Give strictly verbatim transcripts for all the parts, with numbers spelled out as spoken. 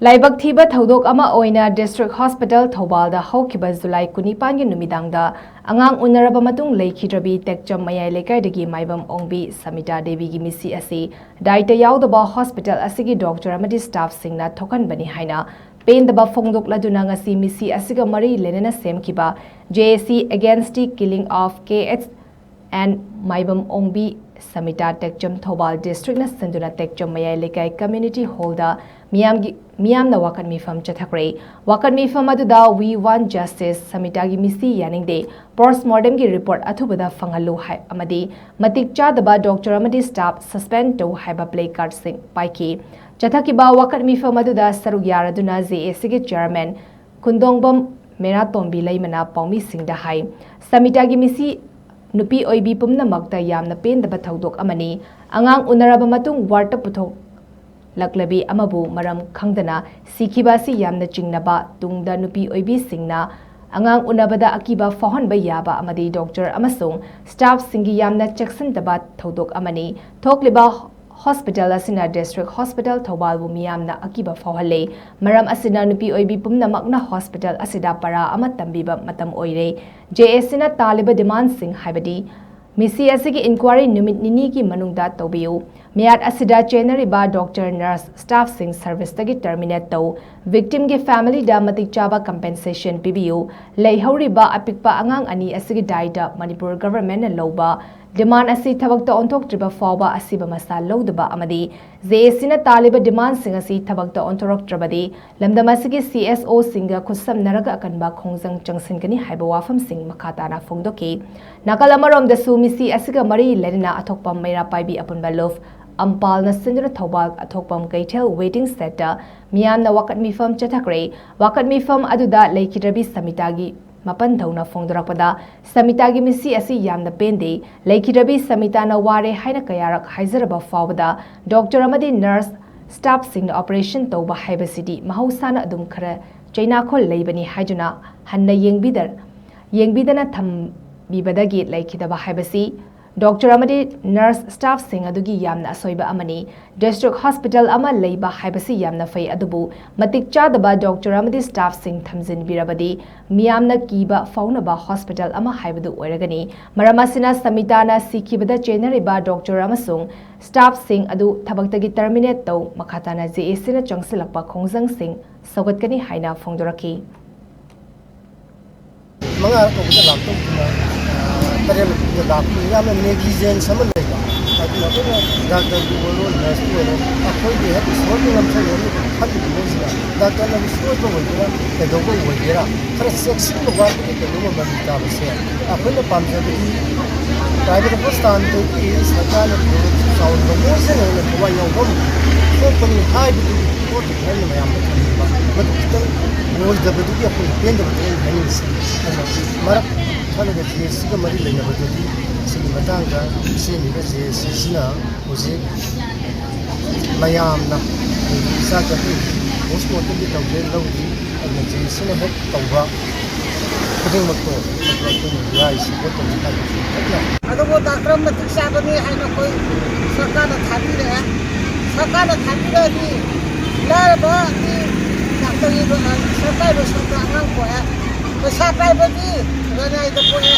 ꯂꯥꯏꯕꯛ ꯊꯤꯕ ꯊꯧꯗꯣꯛ ꯑꯃ ꯑꯣꯏꯅ District Hospital ꯊꯧꯕꯥꯜꯗ ꯍꯧꯈꯤꯕ July ꯀꯨꯟꯅꯤꯄꯥꯟꯒꯤ ꯅꯨꯃꯤꯗꯥꯡꯗ ꯑꯉꯥꯡ ꯎꯅꯔꯕ ꯃꯇꯨꯡ ꯂꯩꯈꯤꯗ꯭ꯔꯕꯤ ꯇꯦꯛꯆꯝ ꯃꯌꯥꯏ ꯂꯩꯀꯥꯏꯗꯒꯤ ꯃꯥꯏꯕꯝ ꯑꯣꯡꯕꯤ ꯁꯃꯤꯇꯥ ꯗꯦꯕꯤꯒꯤ ꯃꯤꯁꯤ ꯑꯁꯤ ꯗꯥꯏꯇ ꯌꯥꯎꯗꯕ hospital ꯑꯁꯤꯒꯤ doctor ꯑꯃꯗꯤ staffꯁꯤꯡꯅ ꯊꯣꯛꯍꯟꯕꯅꯤ ꯍꯥꯏꯅ ꯄꯦꯟꯗꯕ ꯐꯣꯡꯗꯣꯛꯂꯗꯨꯅ ꯉꯁꯤ ꯃꯤꯁꯤ ꯑꯁꯤꯒ ꯃꯔꯤ ꯂꯩꯅꯅ ꯁꯦꯝꯈꯤꯕ J A C Against the Killing of K H and ꯃꯥꯏꯕꯝ ꯑꯣꯡꯕꯤ ꯁꯃꯤꯇꯥ ꯇꯦꯛꯆꯝ ꯊꯧꯕꯥꯜ districtꯅ ꯁꯤꯟꯗꯨꯅ ꯇꯦꯛꯆꯝ ꯃꯌꯥꯏ ꯂꯩꯀꯥꯏ community hallꯗ ꯃꯤꯌꯥꯝꯒꯤ ꯃꯤꯌꯥꯝꯅ ꯋꯥꯀꯠ ꯃꯤꯐꯝ ꯆꯠꯊꯈ꯭ꯔꯦ꯫ ꯋꯥꯀꯠ ꯃꯤꯐꯝ ꯑꯗꯨꯗ "We want justice, ꯁꯃꯤꯇꯥꯒꯤ ꯃꯤꯁꯤ ꯌꯥꯅꯤꯡꯗꯦ, postmortemꯒꯤ report ꯑꯊꯨꯕꯗ ꯐꯪꯍꯜꯂꯨ" ꯍꯥꯏ ꯑꯃꯗꯤ "ꯃꯇꯤꯛ ꯆꯥꯗꯕ doctor ꯑꯃꯗꯤ staff suspend ꯇꯧ" ꯍꯥꯏꯕ placardꯁꯤꯡ ꯄꯥꯏꯈꯤ꯫ ꯆꯠꯊꯈꯤꯕ ꯋꯥꯀꯠ ꯃꯤꯐꯝ ꯑꯗꯨꯗ ꯁꯔꯨꯛ ꯌꯥꯔꯗꯨꯅ J A Cꯒꯤ chairman ꯈꯨꯟꯗꯣꯡꯕꯝ ꯃꯦꯔꯥꯇꯣꯝꯕꯤ ꯂꯩꯃꯅ ꯄꯥꯎꯃꯤꯁꯤꯡꯗ ꯍꯥꯏ, ꯁꯃꯤꯇꯥꯒꯤ ꯃꯤꯁꯤ ꯅꯨꯄꯤ ꯑꯣꯏꯕꯤ ꯄꯨꯝꯅꯃꯛꯇ ꯌꯥꯝꯅ ꯄꯦꯟꯗꯕ ꯊꯧꯗꯣꯛ ꯑꯃꯅꯤ꯫ ꯑꯉꯥꯡ ꯎꯅꯔꯕ ꯃꯇꯨꯡ wardꯇ ꯄꯨꯊꯣꯛꯂꯛꯂꯕꯤ ꯑꯃꯕꯨ ꯃꯔꯝ ꯈꯪꯗꯅ ꯁꯤꯈꯤꯕ ꯑꯁꯤ ꯌꯥꯝꯅ ꯆꯤꯡꯅꯕ, ꯇꯨꯡꯗ ꯅꯨꯄꯤ ꯑꯣꯏꯕꯤꯁꯤꯡꯅ ꯑꯉꯥꯡ ꯎꯅꯕꯗ ꯑꯀꯤꯕ ꯐꯥꯎꯍꯟꯕ ꯌꯥꯕ ꯑꯃꯗꯤ doctor ꯑꯃꯁꯨꯡ staffꯁꯤꯡꯒꯤ ꯌꯥꯝꯅ ꯆꯦꯛꯁꯤꯟꯗꯕ ꯊꯧꯗꯣꯛ ꯑꯃꯅꯤ꯫ ꯊꯣꯛꯂꯤꯕ hospital ꯑꯁꯤꯅ District Hospital ꯊꯧꯕꯥꯜꯕꯨ ꯃꯤꯌꯥꯝꯅ ꯑꯀꯤꯕ ꯐꯥꯎꯍꯜꯂꯦ꯫ ꯃꯔꯝ ꯑꯁꯤꯅ ꯅꯨꯄꯤ ꯑꯣꯏꯕꯤ ꯄꯨꯝꯅꯃꯛꯅ hospital ꯑꯁꯤꯗ ꯄꯔꯥ ꯑꯃ ꯇꯝꯕꯤꯕ ꯃꯇꯝ ꯑꯣꯏꯔꯦ꯫ J A Cꯅ ꯇꯥꯜꯂꯤꯕ demandꯁꯤꯡ ꯍꯥꯏꯕꯗꯤ ꯃꯤꯁꯤ ꯑꯁꯤꯒꯤ inquiry ꯅꯨꯃꯤꯠ ꯅꯤꯅꯤꯒꯤ ꯃꯅꯨꯡꯗ ꯇꯧꯕꯤꯌꯨ꯫ ꯃꯤꯌꯥꯠ ꯑꯁꯤꯗ ꯆꯦꯟꯅꯔꯤꯕ doctor, nurse, staffꯁꯤꯡ serviceꯇꯒꯤ terminate ꯇꯧ꯫ Victimꯒꯤ familyꯗ ꯃꯇꯤꯛ ꯆꯥꯕ compensation ꯄꯤꯕꯤꯌꯨ꯫ ꯂꯩꯍꯧꯔꯤꯕ ꯑꯄꯤꯛꯄ ꯑꯉꯥꯡ ꯑꯅꯤ ꯑꯁꯤꯒꯤ ꯗꯥꯏꯇ ꯃꯅꯤꯄꯨꯔ governmentꯅ ꯂꯧꯕ demand ꯑꯁꯤ ꯊꯕꯛꯇ ꯑꯣꯟꯊꯣꯛꯇ꯭ꯔꯤꯕ ꯐꯥꯎꯕ ꯑꯁꯤꯕ ꯃꯁꯥ ꯂꯧꯗꯕ ꯑꯃꯗꯤ J A Cꯅ ꯇꯥꯜꯂꯤꯕ demandꯁꯤꯡ ꯑꯁꯤ ꯊꯕꯛꯇ ꯑꯣꯟꯊꯣꯔꯛꯇ꯭ꯔꯕꯗꯤ ꯂꯝꯗꯝ ꯑꯁꯤꯒꯤ C S Oꯁꯤꯡꯒ ꯈꯨꯠꯁꯝꯅꯔꯒ ꯑꯀꯟꯕ ꯈꯣꯡꯖꯪ ꯆꯪꯁꯤꯟꯒꯅꯤ ꯍꯥꯏꯕ ꯋꯥꯐꯝꯁꯤꯡ ꯃꯈꯥ ꯇꯥꯅ ꯐꯣꯡꯗꯣꯛꯈꯤ꯫ ꯅꯥꯀꯜ ꯑꯃꯔꯣꯝꯗꯁꯨ ꯃꯤꯁꯤ ꯑꯁꯤꯒ ꯃꯔꯤ ꯂꯩꯅꯅ ꯑꯊꯣꯛꯄꯝ ꯃꯩꯔꯥ ꯄꯥꯏꯕꯤ ꯑꯄꯨꯟꯕ ꯂꯨꯞ ꯑꯝꯄꯥꯜꯅ ꯁꯤꯟꯗꯨꯅ ꯊꯧꯕꯥꯜ ꯑꯊꯣꯛꯄꯝ ꯀꯩꯊꯦꯜ waiting shedꯇ ꯃꯤꯌꯥꯝꯅ ꯋꯥꯀꯠ ꯃꯤꯐꯝ ꯆꯠꯊꯈ꯭ꯔꯦ꯫ ꯋꯥꯀꯠ ꯃꯤꯐꯝ ꯑꯗꯨꯗ ꯂꯩꯈꯤꯗ꯭ꯔꯕꯤ ꯁꯃꯤꯇꯥꯒꯤ ꯃꯄꯟꯊꯧꯅ ꯐꯣꯡꯗꯣꯔꯛꯄꯗ, ꯁꯃꯤꯇꯥꯒꯤ ꯃꯤꯁꯤ ꯑꯁꯤ ꯌꯥꯝꯅ ꯄꯦꯟꯗꯦ, ꯂꯩꯈꯤꯗ꯭ꯔꯕꯤ ꯁꯃꯤꯇꯥꯅ ꯋꯥꯔꯦ ꯍꯥꯏꯅ ꯀꯌꯥꯔꯛ ꯍꯥꯏꯖꯔꯕ ꯐꯥꯎꯕꯗ doctor ꯑꯃꯗꯤ nurse staffꯁꯤꯡꯅ operation ꯇꯧꯕ ꯍꯥꯏꯕꯁꯤꯗꯤ ꯃꯍꯧꯁꯥꯅ ꯑꯗꯨꯝ ꯈꯔ ꯆꯩꯅꯥꯈꯣꯜ ꯂꯩꯕꯅꯤ ꯍꯥꯏꯗꯨꯅ ꯍꯟꯅ ꯌꯦꯡꯕꯤꯗ-, ꯌꯦꯡꯕꯤꯗꯅ ꯊꯝꯕꯤꯕꯗꯒꯤ ꯂꯩꯈꯤꯗꯕ ꯍꯥꯏꯕꯁꯤ ꯗꯣꯛꯇꯔ ꯑꯃꯗꯤ ꯅꯔꯁ ꯁ꯭ꯇꯥꯐꯁꯤꯡ ꯑꯗꯨꯒꯤ ꯌꯥꯝꯅ ꯑꯁꯣꯏꯕ ꯑꯃꯅꯤ꯫ ꯗꯤꯁꯇ꯭ꯔꯤꯛ ꯍꯣꯁꯄꯤꯇꯥꯜ ꯑꯃ ꯂꯩꯕ ꯍꯥꯏꯕꯁꯤ ꯌꯥꯝꯅ ꯐꯩ, ꯑꯗꯨꯕꯨ ꯃꯇꯤꯛ ꯆꯥꯗꯕ ꯗꯣꯛꯇꯔ ꯑꯃꯗꯤ ꯁ꯭ꯇꯥꯐꯁꯤꯡ ꯊꯝꯖꯤꯟꯕꯤꯔꯕꯗꯤ ꯃꯤꯌꯥꯝꯅ ꯀꯤꯕ ꯐꯥꯎꯅꯕ ꯍꯣꯁꯄꯤꯇꯥꯜ ꯑꯃ ꯍꯥꯏꯕꯗꯨ ꯑꯣꯏꯔꯒꯅꯤ꯫ ꯃꯔꯝ ꯑꯁꯤꯅ ꯁꯃꯤꯇꯥꯅ ꯁꯤꯈꯤꯕꯗ ꯆꯦꯟꯅꯔꯤꯕ ꯗꯣꯛꯇꯔ ꯑꯃꯁꯨꯡ ꯁ꯭ꯇꯥꯐꯁꯤꯡ ꯑꯗꯨ ꯊꯕꯛꯇꯒꯤ ꯇꯔꯃꯤꯅꯦꯠ ꯇꯧ꯫ ꯃꯈꯥ ꯇꯥꯅ ꯖꯦ ꯑꯦ ꯁꯤꯅ ꯆꯪꯁꯤꯜꯂꯛꯄ ꯈꯣꯡꯖꯪꯁꯤꯡ ꯁꯧꯒꯠꯀꯅꯤ ꯍꯥꯏꯅ ꯐꯣꯡꯗꯣꯔꯛꯈꯤ꯫ ꯃꯉꯥꯔꯛ ꯇꯧꯕꯗ ꯂꯥꯛꯇꯧꯗꯨꯅ ꯇꯔꯦꯠꯂꯛ ꯇꯧꯕꯗ ꯂꯥꯛꯄꯅꯤ꯫ ꯌꯥꯝꯅ ꯅꯦꯒ꯭ꯂꯤꯖꯦꯟꯁ ꯑꯃ ꯂꯩꯕ꯫ ꯑꯗꯨꯅ ꯑꯩꯈꯣꯏꯅ ꯗꯥꯛꯇꯔꯕꯨ ꯑꯣꯏꯔꯣ, ꯅꯔꯁꯄꯨ ꯑꯣꯏꯔꯣ, ꯑꯩꯈꯣꯏꯒꯤ ꯍꯦꯛ ꯏꯁꯣꯔꯒꯤ ꯉꯝꯊꯧꯅꯦꯅ ꯈꯜꯂꯤꯕ ꯃꯣꯏꯁꯤꯅ ꯗꯥꯛꯇꯔꯅꯕꯨ ꯁꯣꯏꯕ ꯑꯣꯏꯒꯦꯔꯥ, ꯀꯩꯗꯧꯕ ꯑꯣꯏꯒꯦꯔꯥ, ꯈꯔ ꯆꯦꯛꯁꯤꯟꯕ ꯋꯥꯠꯄꯒꯤ ꯀꯩꯅꯣꯝꯃ ꯃꯃꯤ ꯇꯥꯕꯁꯦ ꯑꯩꯈꯣꯏꯅ ꯄꯥꯝꯖꯕꯗꯤ ꯄ꯭ꯔꯥꯏꯚꯦꯠ ꯍꯣꯁꯄꯤꯇꯥꯜꯗꯒꯤ ꯁꯔꯀꯥꯔꯅ ꯈꯨꯗꯣꯡ ꯆꯥꯎꯔꯤꯕ ꯃꯣꯏꯁꯤꯅ ꯍꯦꯟꯅ ꯊꯋꯥꯏ ꯌꯥꯎꯐꯝ ꯊꯣꯛꯄꯅꯤ ꯍꯥꯏꯕꯗꯨꯒꯤ ꯄꯣꯠꯇꯨ ꯑꯩꯅ ꯃꯌꯥꯝꯗ ꯊꯝꯅꯤꯡꯕ꯫ ꯃꯗꯨ ꯈꯤꯇꯪ ꯑꯣꯏꯗꯕꯗꯨꯒꯤ ꯑꯩꯈꯣꯏ ꯄꯦꯟꯗꯕꯗꯨ ꯑꯩꯅ ꯍꯥꯏꯅꯤꯡꯉꯤꯁꯤ꯫ ꯑꯗꯨꯅ ꯃꯔꯛ ꯈꯔꯒ ꯖꯤ ꯑꯦꯁ ꯁꯤꯒ ꯃꯔꯤ ꯂꯩꯅꯕꯗꯨꯗꯤ ꯁꯤꯒꯤ ꯃꯇꯥꯡꯗ ꯁꯦꯝꯃꯤꯕ ꯖꯤ ꯑꯦꯁ ꯁꯤꯁꯤꯅ ꯍꯧꯖꯤꯛ ꯃꯌꯥꯝꯅ ꯑꯩꯈꯣꯏꯒꯤ ꯏꯆꯥ ꯆꯠꯊꯣꯛꯏ ꯄꯣꯁꯃꯣꯔꯇꯝꯒꯤ ꯇꯧꯒꯦ ꯂꯧꯗ꯭ꯔꯤ꯫ ꯑꯗꯨꯅ ꯖꯤ ꯑꯦꯁ ꯁꯤꯅ ꯍꯦꯛ ꯇꯧꯕ ꯈꯨꯗꯤꯡꯃꯛꯇꯣ ꯑꯗꯨ ꯑꯩꯈꯣꯏꯅ ꯌꯥꯔꯤꯁꯤ ꯄꯣꯠꯇꯨ ꯍꯥꯏꯕꯁꯤ ꯀꯟꯅ ꯑꯗꯨꯕꯨ ꯗꯥꯛꯇꯔ ꯃꯇꯤꯛ ꯆꯥꯕꯅꯤ ꯍꯥꯏꯅ ꯑꯩꯈꯣꯏ ꯁꯔꯀꯥꯔꯅ ꯊꯥꯕꯤꯔꯛꯑꯦ꯫ ꯁꯔꯀꯥꯔꯅ ꯊꯥꯕꯤꯔꯛꯑꯗꯤ ꯂꯥꯏꯔꯕꯗꯤ ꯗꯥꯛꯇꯔꯒꯤ ꯁꯔꯀꯥꯔ ꯂꯣꯏꯁꯪꯗ ꯑꯉꯥꯡ ꯄꯣꯛꯑꯦ꯫ ꯄꯩꯁꯥ ꯄꯥꯏꯕꯗꯤ ꯂꯅꯥꯏꯗ ꯄꯣꯛꯑꯦ꯫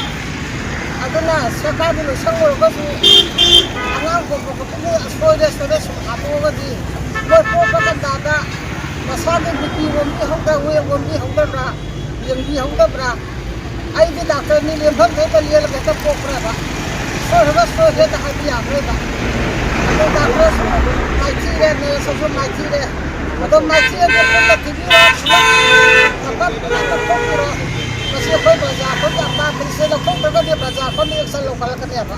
ꯑꯗꯨꯅ ꯁꯔꯀꯥꯔꯒꯤ ꯂꯣꯏꯁꯪ ꯑꯣꯏꯔꯒꯁꯨ ꯑꯉꯥꯡ ꯄꯣꯛꯄ ꯈꯨꯗꯤꯡꯒꯤ ꯁꯣꯏꯔꯦ ꯁꯣꯏꯔꯦ ꯁꯨꯝ ꯍꯥꯞꯄꯛꯑꯒꯗꯤ ꯃꯣꯏ ꯄꯣꯛꯄ ꯀꯟꯗꯥꯗ ꯃꯁꯥꯒꯤ ꯕꯤ ꯄꯤ ꯑꯣꯟꯕꯤꯍꯧꯗ ꯋꯦꯠ ꯑꯣꯟꯕꯤꯍꯧꯗꯕ꯭ꯔꯥ ꯌꯦꯡꯕꯤꯍꯧꯗꯕ꯭ꯔꯥ? ꯑꯩꯗꯤ ꯗꯥꯛꯇꯔꯅꯤ ꯂꯦꯝꯐꯝ ꯊꯣꯛꯄ ꯂꯦꯜꯂꯒ ꯍꯦꯛꯇ ꯄꯣꯛꯄ꯭ꯔꯕ? ꯁꯣꯏꯔꯒ ꯁꯣꯏꯔꯦꯗ ꯍꯥꯏꯕ ꯌꯥꯔꯣꯏꯕ꯫ ꯑꯗꯣ ꯗꯥꯛꯇꯔꯁꯨ ꯃꯥꯏꯊꯤꯔꯦ, ꯅꯔꯁꯁꯨ ꯃꯥꯏꯊꯤꯔꯦ꯫ ꯑꯗꯣ ꯃꯥꯏꯊꯤꯔꯗꯤ ꯄꯨꯟꯅ ꯊꯤꯕꯤꯔꯣ, ꯄꯨꯂꯞ ꯄꯨꯂꯞ ꯂꯧꯊꯣꯛꯄꯤꯔꯣ꯫ ꯃꯁꯤ ꯑꯩꯈꯣꯏ ꯄ꯭ꯔꯖꯥ ꯑꯩꯈꯣꯏꯒꯤ ꯑꯄꯥꯝꯕꯅꯤ꯫ ꯁꯦ ꯂꯧꯊꯣꯛꯇ꯭ꯔꯒꯗꯤ ꯄ꯭ꯔꯖꯥ ꯑꯩꯈꯣꯏꯅ action ꯂꯧꯈꯠꯂꯛꯀꯅꯦꯕ꯫